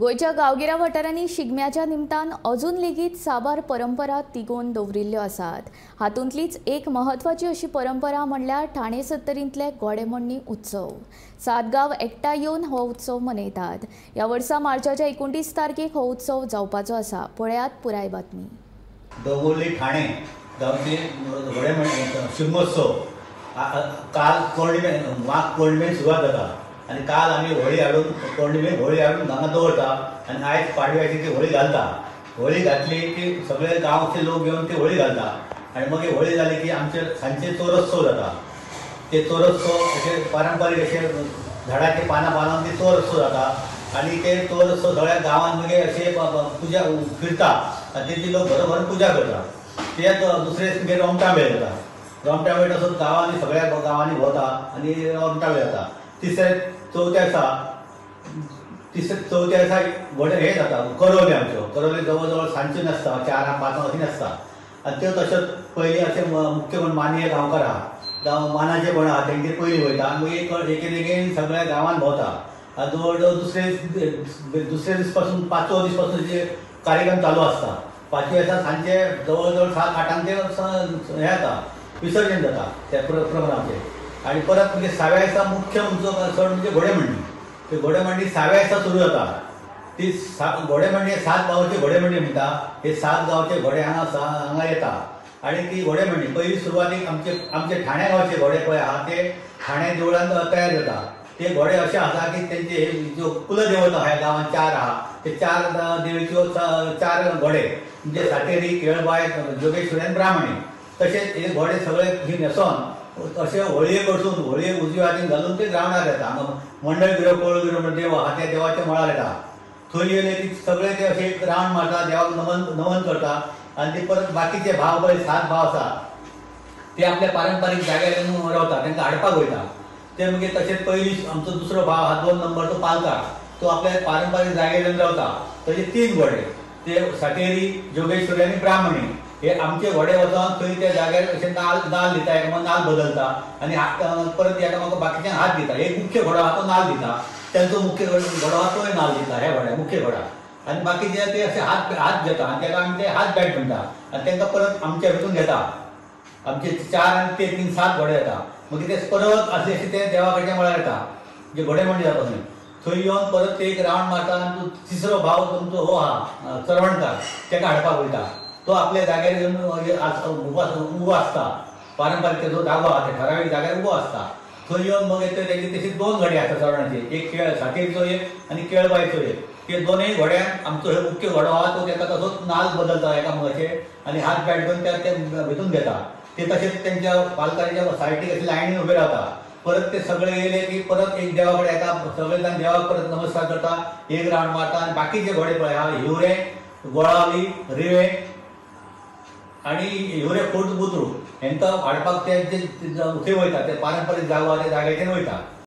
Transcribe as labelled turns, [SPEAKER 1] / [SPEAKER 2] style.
[SPEAKER 1] गोंयच्या गांवगिऱ्या वाठारांनी शिगम्याच्या निमतान अजून लेगीत साबार परंपरा तिगोवन दवरिल्ल्यो आसात। हातूंतलीच एक म्हत्वाची अशी परंपरा म्हणल्यार ठाणे सत्तरींतले घोडेमोडणी उत्सव। 7 गांव एकठांय येवन हो उत्सव मनयतात। ह्या वर्सा मार्चाच्या 29 तारखेक हो उत्सव जावपाचो आसा। पळयात पुराय बातमी।
[SPEAKER 2] दोंगुर्ली ठाणे गांवचे घोडेमोडणी शिगमोत्सव काल पौर्णिमे माघ पौर्णिमेक सुरवात जाता आनी काल आमी होळी हाडून पौर्णिमेक होळी हाडून हांगा दवरता आनी आयज पाडव्याची ती होळी घालता। होळी घातली की सगळे गांवचे लोक येवन ती होळी घालता आनी मागीर होळी जाली की आमचे सांजचे चोरत्सव जाता। ते चोरत्सव अशे पारंपारीक अशे झाडाचे पानां बांदून ते चोरत्सव जाता आनी ते चोरत्सव सगळ्या गांवांत मागीर अशे पुजा फिरता आनी तेजी लोक घरोघर पुजा करता। ते दुसरे मागीर रोमटा मेळ जाता। रोमटा मेळ तसोच गांवांनी सगळ्या गांवांनी भोंवता आनी रोमटा मेळ जाता। तिसरे चवथ्या दिसा चवथ्या दिसा व्हड हें जाता करवली। आमच्यो करवली जवळ जवळ सांजच्यो नासता, 4 5 अशी नासता आनी त्यो तश्योच पयलीं अशें मुख्य म्हण मानये गांवकार आहा, जावं मानाचे कोण आहा तेंगेर पयलीं वयता आनी मागीर एक एकेन सगळ्या गांवांत भोंवता। आनी जवळ जवळ दुसरे दीस पासून पांचवो दीस पासून जे कार्यक्रम चालू आसता। पांचव्या दिसा सांजचे जवळ जवळ 7 8 ते हें जाता, विसर्जन जाता त्या प्रोग्रामचें। आनी परत मागीर सव्या दिसा मुख्य आमचो सण म्हणजे घोडेमोडणी। ती घोडेमोडणी सव्या दिसा सुरू जाता। ती घोडेमोडणी 7 गांवची घोडेमोडणी म्हणटा। हे 7 गांवचे घोडे हांगा हांगा येता आनी ती घोडेमोडणी पयली सुरवातीक आमचे आमचे ठाणे गांवचे घोडे पळय आहा ते ठाणे देवळांत तयार जाता। ते घोडे अशे आसा की तेंचे ज्यो कुलदेवता आहा ह्या गांवांत 4 आहा, ते 4 देवीच्यो 4 घोडे म्हणजे सातेरी, केळबाय, जोगेश्वरी आनी ब्राह्मणी। तशेंच हे घोडे सगळे ही न्हेसोन अशे होळये कडसून होळये उजव्या हातीन घालून ते ग्रावंडार येता। हांगा मंडळगिरो कोळगिरो म्हण देव आहा त्या देवाच्या मळार येता। थंय येयले की सगळे ते अशे एक रावंड मारता, देवाक नमन नमन करता आनी ते परत बाकीचे भाव पळय 7 भाव आसा ते आपल्या पारंपारीक जाग्यार येवन रावता, तांकां हाडपाक वयता। ते मागीर तशेंच पयली आमचो दुसरो भाव आहा 2 नंबर तो पालकार, तो आपल्या पारंपारीक जाग्यार येवन रावता। तशे 3 घोडे ते सातेरी, जोगेश्वरी आनी ब्राह्मणी हे आमचे घोडे वचोन थंय त्या जाग्यार अशे नाल नाल दिता, एकामेकांक नाल बदलता आनी परत एकामेकांक बाकीच्यांक हात दिता। एक मुख्य घोडो आहा तो नाल दिता, तेंचो मुख्य घोडो आहा तोय नाल दिता, हे घोड्या मुख्य घोडा आनी बाकीचे ते अशे हात हात घेता आनी तेका आमी ते हात बॅट म्हणटा आनी तेंकां परत आमच्या भितून घेता। आमचे 4 आनी ते 3 7 घोडे येता। मागीर ते परत अशे अशे ते देवा कडच्या मळार येता, जे घोडे म्हणटा जाता थंय थंय येवन परत ते एक रावंड मारता आनी तिसरो भाव तुमचो हो आहा चरवणकार, तेका हाडपाक वयता। तो आपल्या जाग्यार येवन उबो आसता, पारंपारीक तेजो जागो आहा ते ठरावीक जाग्यार उबो आसता। थंय येवन मागीर ते तेजे तशी 2 घोडे आसता चरवणाचे, एक केळ सातेरीचो एक आनी केळबायचो एक। ते दोनूय घोड्यांक आमचो हे मुख्य घोडो आहा तो तेका तसोच नाल बदलता एकामेकाचे आनी हात बॅट घेवन त्या भितून घेता। ते तशेंच तेंच्या पालकांच्या सायडीक अशे लायनीन उबे रावता। परत ते सगळे येयले की परत एक देवा कडेन येता, सगळे जाण देवाक परत नमस्कार करता, एक रावंड मारता आनी बाकीचे घोडे पळय आहा हिवरे, गोळावली, रिवे आनी हिवरे खुर्द बुद्रुक हेंकां हाडपाक ते थंय वयता, ते पारंपारीक जागो आहा त्या जाग्याचेर वयता।